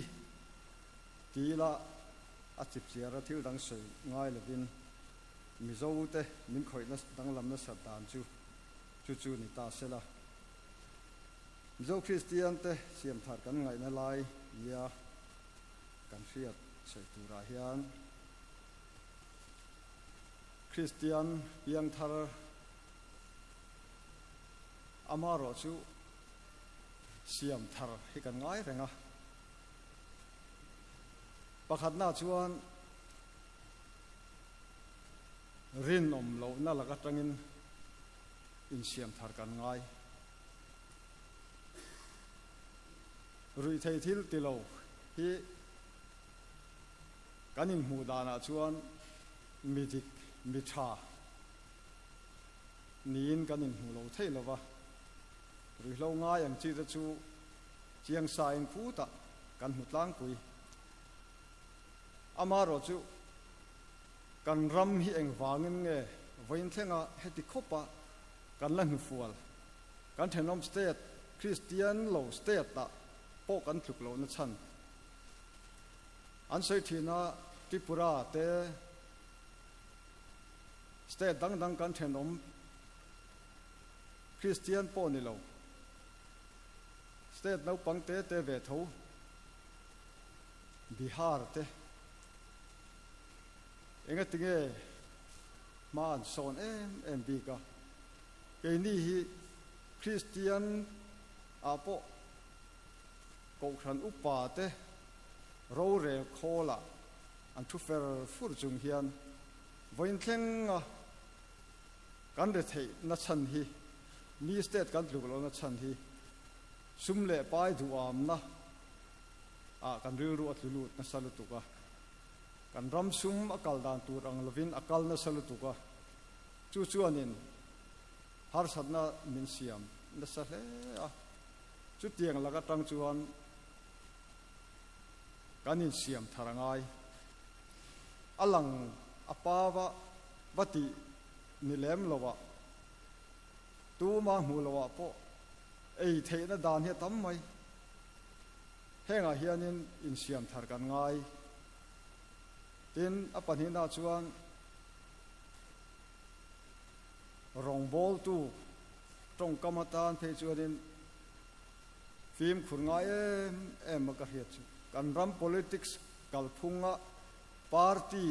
ti ila a chipchiar a thil dang sawi ngai lovin Mizote min khawihna danglam nasat dan chu chu chu ni ta sela. Mizo Kristian te siam thar kan ngaihna lai nia kan hriat sawi turah hian Kristian piang thar Amaherawh chu siam thar hi kan ngai reng a. Pakhatna chuan rinawm lohna lak atangin insiam thar kan ngai. Ruihthei thil ti lo hi kan inhmuh danah chuan mi dik, mi tha, Niin kan inhmu lo thei lo va, ruihhlo ngai ang chi te chu chiang sain khutah kan hmu tlangpui. Amaherawh chu kan ram hi engvangin nge vawiin thlenga heti khawpa kan la hnufual, kan thenawm state, Kristian lo state-ah pawh kan tluk lohna chhan an sawi thin a, Tripura te, State dang dang kan thenawm Kristian pawh ni lo, state naupang te te ve tho, Bihar te, engatinge hma an sawn em em bik a, keini hi Kristian ah pawh Kohhran upa te rorel khawlah an thu fer fur chung hian Vawiin thlenga kan retheih na chhan hi, mi state kan tluk lohna chhan hi sum leh pai duhamna ah kan rilru a tlu lut nasa lutuk a, kan ram sum a kal dan tur ang lovin a kal nasa lutuk a, chu chuanin harsatna min siam nasa hle a, chutiang lak atang chuan kan insiam thar a ngai. A lang a pa va va tih ni lem lo ah, tuma hmuh lo ah pawh ei theihna dan hi a tam mai. Hengah hianin insiam thar kan ngai. Tin, a pahnihna chuan rawngbawltu tawngkam atan phei chuanin fimkhur ngai em em a ka hriat chu. Kan ram politics Kalphunga party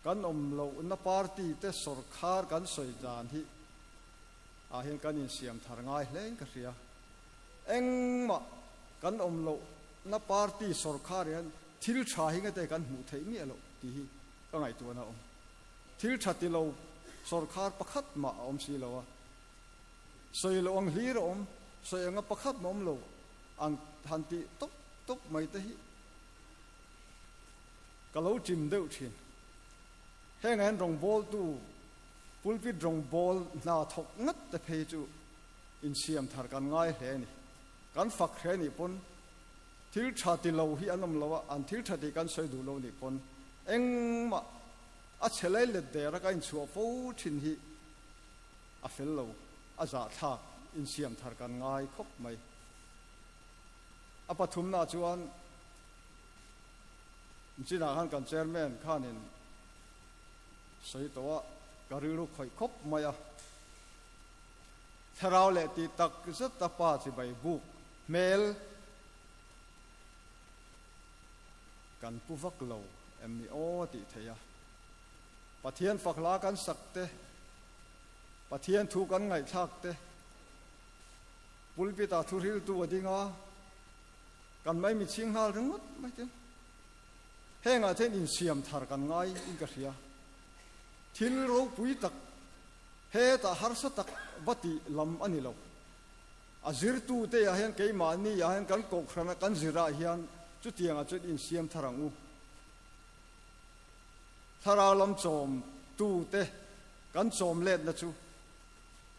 kan awm lohna party te sawrkhar kan sawi dan hi ah hian kan insiam thar ngai hlein ka hria. Engmah kan awm lohna party sawrkhar hian thil tha hi ngete kan hmuh theih miah loh tih hi ka ngaihtuahna a awm. Thil tha ti lo sawrkhar pakhat mah a awm si lo a, sawi loh ang hlir a awm, sawi anga pakhat mah awm lo ang han tih tawp tawp mai te hi. ka lo chim deuh thin. Heng an rawngbawltu pulpit rawngbawl hna thawk ngat te phei chu insiam thar kan ngai hle a ni. Kan fak hle nih pawn thil tha ti lo hi an awm lo a, an thil tha tih kan sawi duh lo nih pawn engmah a chhe lai let der a ka inchhuah fo thin hi a fel lo, a zahthlak insiam thar kan ngai khawp mai. A pathumna chuan chinah khan kan chairman khanin sawi tawh a, ka rilru khawih khawp mai a. Thlarau leh tih tak zet a pa chibai buk hmel kan pu vak lo em ni aw tih theih a. Pathian fak hla kan sak te, Pathian thu kan ngaihthlak te, pulpit ah thu hriltu a ding a, kan mai mi chhing nghal ringawt mai te. Hengah chuan insiam thar kan ngai in ka hria. Thil ropui tak hetah harsa tak va tih lam a ni lo. A zirtute ah hian keimahni ah hian kan kohhrana kan zirah hian chutiangah chuan insiam thar ang u. Thlarau lam chawm tute kan chawm letna chu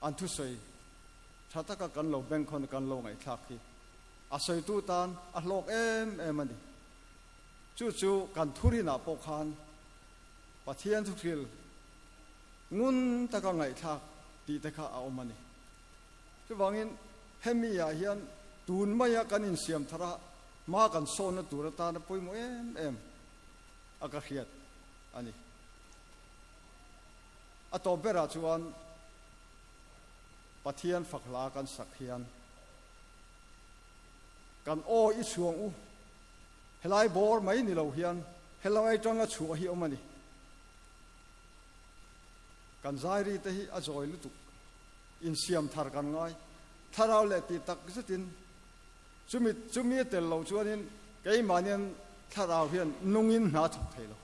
an thusawi tha taka kan lo bengkhawn kan lo ngaihthlak hi a sawitu tan a hlawk em em a ni. Chu chu kan thurinah pawh khan Pathian thuhril ngun taka ngaihthlak tih te kha a awm a ni. Chuvangin hemi ah hian tun maia kan insiam thar a, hma kan sawnna tur atana pawimawh em em a ka hriat a ni. A tawp berah chuan Pathian fak hla kan sak hian kan aw i chhuang u, helai bawr mai ni lo hian helai atanga chhuah hi awm a ni. Kan zairi te hi a zawi lutuk, insiam thar kan ngai, thlarau leh tih tak zetin chumi chumi a tel lo chuanin keimahnian thlarau hian nungin hna thawk thei lo.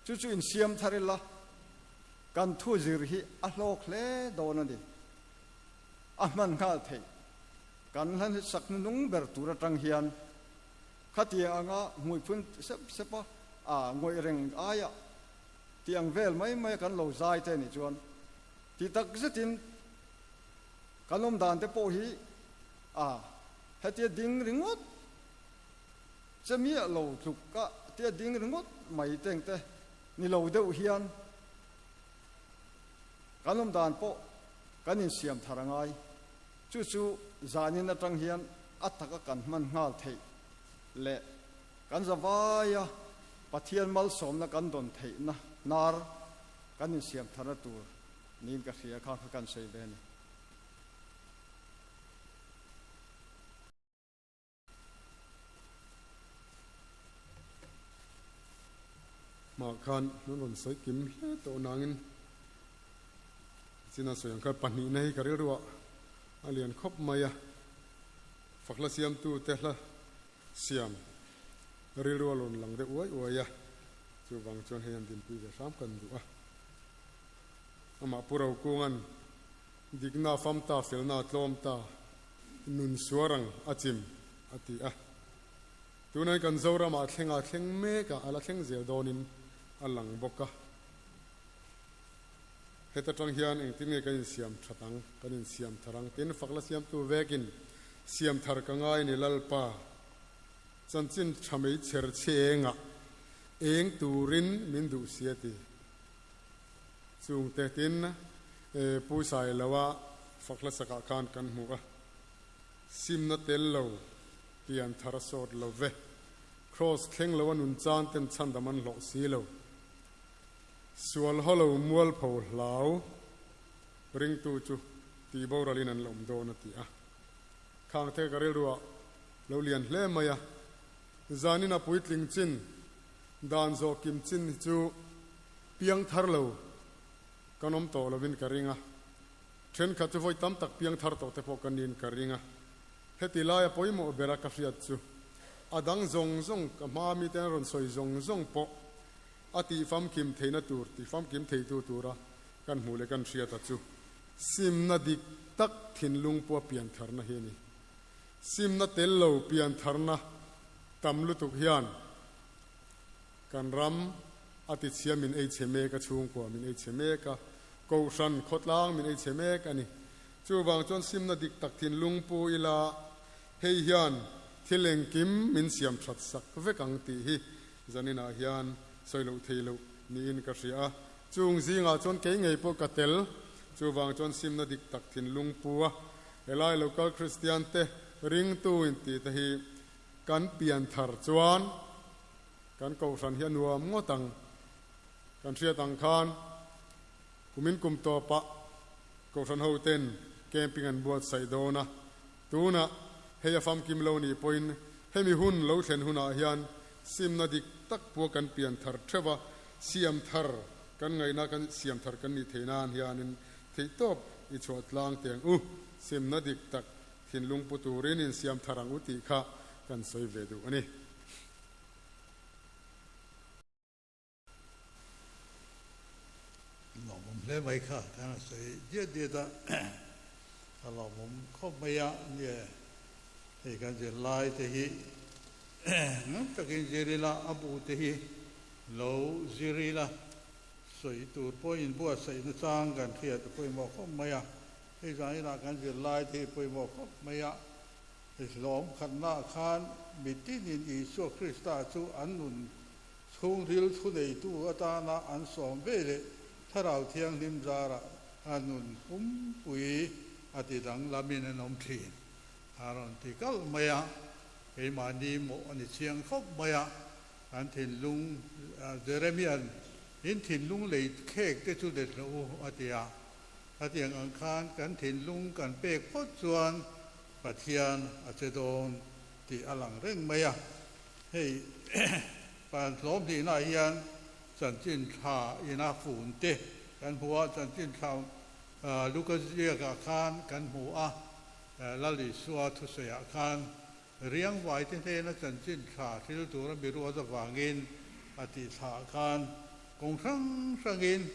Chu chu insiam thar ila kan thu zir hi a hlawk hle dawn a ni. A hman nghal theih. Kan hlan hi sak nunung ber tur atang hian khatiang anga hmuiphun sep sep a, a ngawih reng aia tih ang vel mai mai a kan lo zai te nih chuan ti tak zetin kan awm dan te pawh hi a hetia ding ringawt che miah lo tluk a tia ding ringawt mai teng te ni lo deuh hian kan awm dan pawh kan insiam thar a ngai. Chu chu zanin atang hian a taka kan hman nghal theih leh kan zavaia Pathian malsawmna kan dawn theihna hnar kan insiam tharna tur niin ka hria kha kha kan sawi ve a ni. Mah khan an rawn sawi kim hle tawh nangin chin a sawi ang khan pahnihna hi ka rilruah a lian khawp mai a, fakhla siamtu te hla siam rilru a rawn lang deuh uai uai a, chuvang chuan hei an dinpui ve hram kan duh a. Amah Pu Rokunga'n dikna a fam ta, felna a tlawm ta, Nun suarang a chim, a ti a. Tunai kan Zoramah thleng a thleng mek a, a la thleng zel dawnin a lang bawk a. Heta tang hian engtin nge kan insiam that ang, kan insiam thar ang? Tin, fak la siamtu vekin siam thar ka ngai ni Lalpa, chanchin tha mei chher chhe engah eng turin min duh si a ti. Chungte tin Pu Sailoa fak hlasakah khan kan hmu a, simna tel lo, pian thar a sawt lo ve, Kraws thleng lo a nun chan ten chhandam an hlawh si lo, sual haw lo mualpho hlau ringtu chu tih boralin an la awm dawn a ti a. Khangte ka rilruah lo lian hle mai a, zanin a puitling chin dan zawh kim chin hi chu piang thar lo kan awm tawh lovin ka ring a, thenkhat chu vawi tam tak piang thar tawh te pawh ka niin ka ring a. Heti laia pawimawh bera ka hriat chu a dang zawng zawng ka hma mite an rawn sawi zawng zawng pawh a tih famkim theihna tur, tih famkim theitu tura kan hmuh leh kan hriat a chu simna dik tak thinlung pawha pian tharna hi a ni. Simna tel lo pian tharna tam lutuk hian. Kan ram a ti chhia min ei chhe mek a, chhungkua min ei chhe mek a, kohhran khawtlang min ei chhe mek a ni. Chuvang chuan simna dik tak thinlung pu ila hei hian thil engkim min siam that sak vek ang tih hi zaninah hian sawi loh thei loh niin ka hria a. Chung zingah chuan kei ngei pawh ka tel. Chuvang chuan simna dik tak thinlung pu a, helai local Kristian te ringtu intih te hi kan pian thar chuan kan kohhran hi a nuam ngawt ang. Kan hriat ang khan kumin kum tawpah kohhran ho ten camping an buatsaih dawn a, tunah hei a famkim lo nih pawhin hemi hun lo thlen hunah hian simna dik tak pua kan pian thar theuh a, siam thar kan ngaihna kan siam thar kan nih theih nan hianin theihtawp i chhuah tlang teh ang u, simna dik tak thinlung pu turin insiam thar ang u tih kha kan sawi ve duh a ni. Lawmawm hle mai kha kan a sawi diat diat a, a lawmawm khawp mai a, nge hei kan zir lai te hi ngam takin zir ila a bu te hi lo zir ila sawi tur pawh inbuatsaih na chang kan hriat a pawimawh khawp mai a, hei zan inah kan zir lai te hi pawimawh khawp mai a, Hlawm khatnaah khan mitinin Isua Krista chu an nun chhungril thuneitu atana an sawm ve leh Thlarau Thianghlim zarah a nun pumpui a ti danglamin an awm thin. A rawn ti kalh mai a, keimahni mawh a ni chiang khawp mai a, kan thinlung Jeremia'n in thinlung lei khek te chu let rawh u a ti a, khatiang ang khan kan thinlung kan pek phawt chuan Pathian a che dawn tih a lang reng mai a. Hei pan hlawm hnihnaah hian chanchin tha ina fun te kan hmu a, chanchin tha Luka ziakah khan kan hmu a, Lal Isua thusawiah khan riangvai te hnena chanchin tha hril tura mi ruat avangin a tih thlah khan kawng hrang hrangin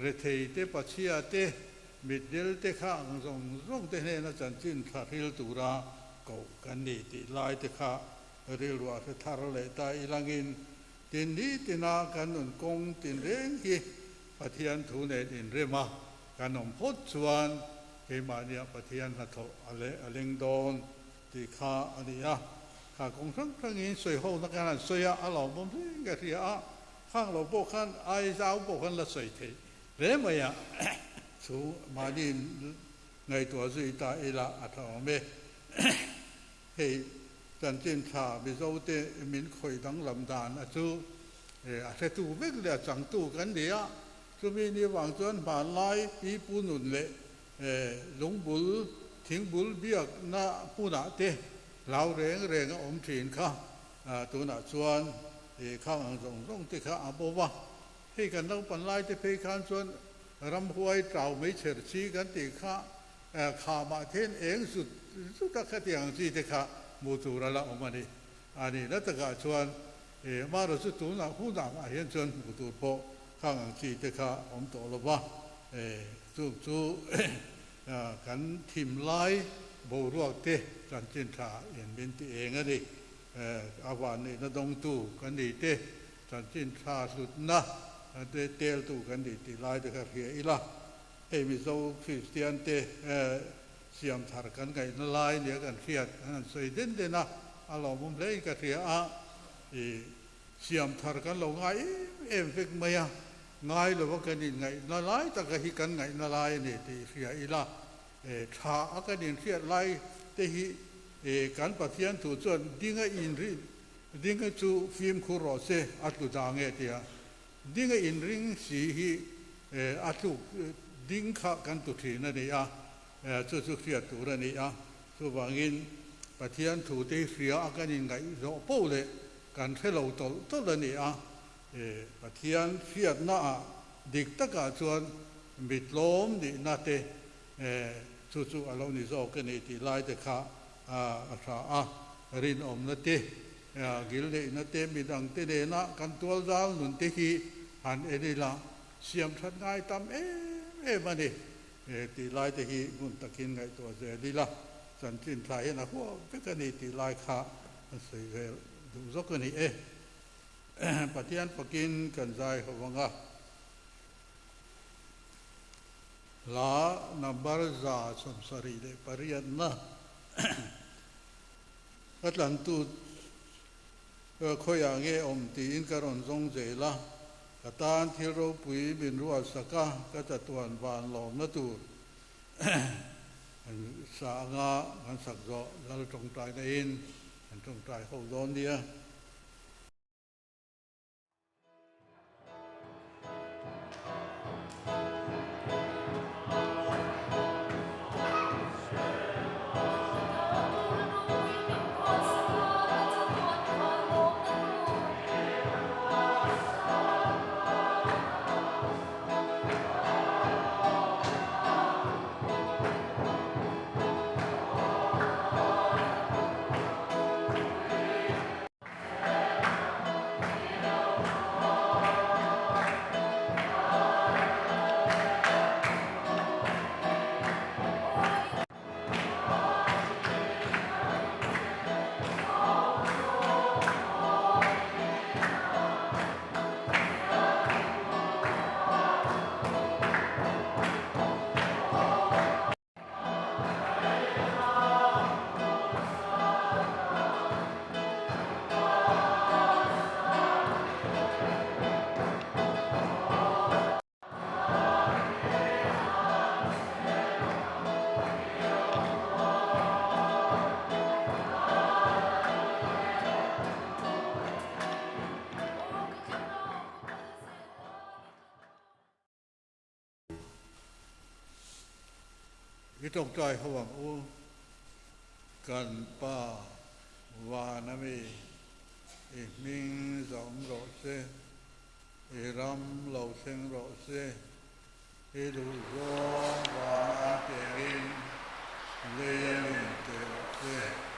rethei te, pachhia te, Mitdel te kha ang zawng zawng te hnena chanchin thla hril tura koh kan ni tih lai te kha rilruah hre thar leh ta ilangin tin ni tina kan nun kawng tin reng hi Pathian thu nen inrem a kan awm phawt chuan keimahniah Pathian hnathawh a leh a leng dawn tih kha a ni a. Kha kawng hrang hrangin sawihona khan an sawi a, a lawmawm reng ka hria a, khang lo pawh khan Aizau pawh khan la sawi theih Hle mai a, chu mahni ngaihtuah zui ta ila a tha awm e. Hei chanchin tha Mizo te min khawih danglam dan a chu a hretu vek leh a changtu kan ni a, chumi ni vang chuan hmanlai pi pu nun leh lungbul thingbul biakna hmunah te hlau reng reng a awm thin kha tunah chuan khang ang zawng zawng te kha a bo va. Hei kan naupan lai te phei khan chuan ramhuai tau mai chher chi kan tih kha khamah then eng zut zut a khatiang ang chi te kha hmuh tur a la awm a ni. A nih na takah chuan amaherawh chu tunah hunah ah hian chuan hmuh tur pawh khang ang chi te kha awm tawh lo va, chung chu kan thim lai boruak te chanchin tha in min ti eng a ni. A vanneihna dawngtu kan ni te. Chanchin tha hlutna te teltu kan ni tih lai te kha hria ila, hei Mizo Kristian te siam thar kan ngaihna lai nia kan hriat an han sawi den den a, a lawmawm hle in ka hria a, i siam thar kan lo ngai em em vek mai a, ngai lova kan inngaihna lai taka hi kan ngaihna lai a ni tih hria ila, tha a kan inhriat lai te hi kan Pathian thu chuan dinga inrin Dinga chu fimkhur rawh se a tlu dah nge tia Dinga inring si hi a tluk ding kha kan tu thin a ni a, chu chu hriat tur a ni a. Chuvangin Pathian thu te hi hria a kan inngaih zawh poh leh kan hre lo tawlh tawlh a ni a. Pathian hriatnaah dik takah chuan mitlawm nihna te chu chu a lo ni zawk a ni tih lai te kha a tha a, rinawmna te, gil neihna te, midang te nena kan tual zal nun te hi han en ila siam that ngai tam em em a ni tih lai te hi hmun takin ngaihtuah zel ila chanchin tha hian a huam vek a ni tih lai kha an sawi vel duh zawk a ni e. Pathian fakin kan zai ho anga. Hla number 178 na ka tlantu khoiah nge awm tiin ka rawn zawng zel a, ka tan thil ropui min ruat sak a, ka chatuan van lawmna tur kan sa anga kan sak zawh lal tawngtaina in kan tawngtai ho dawn nia. I tawngtai ho ang u, kan Pa van a mi, i hming zawm rawh se, i ram lo thleng rawh se, i duh zawng van a tengin lei a min teh rawh se.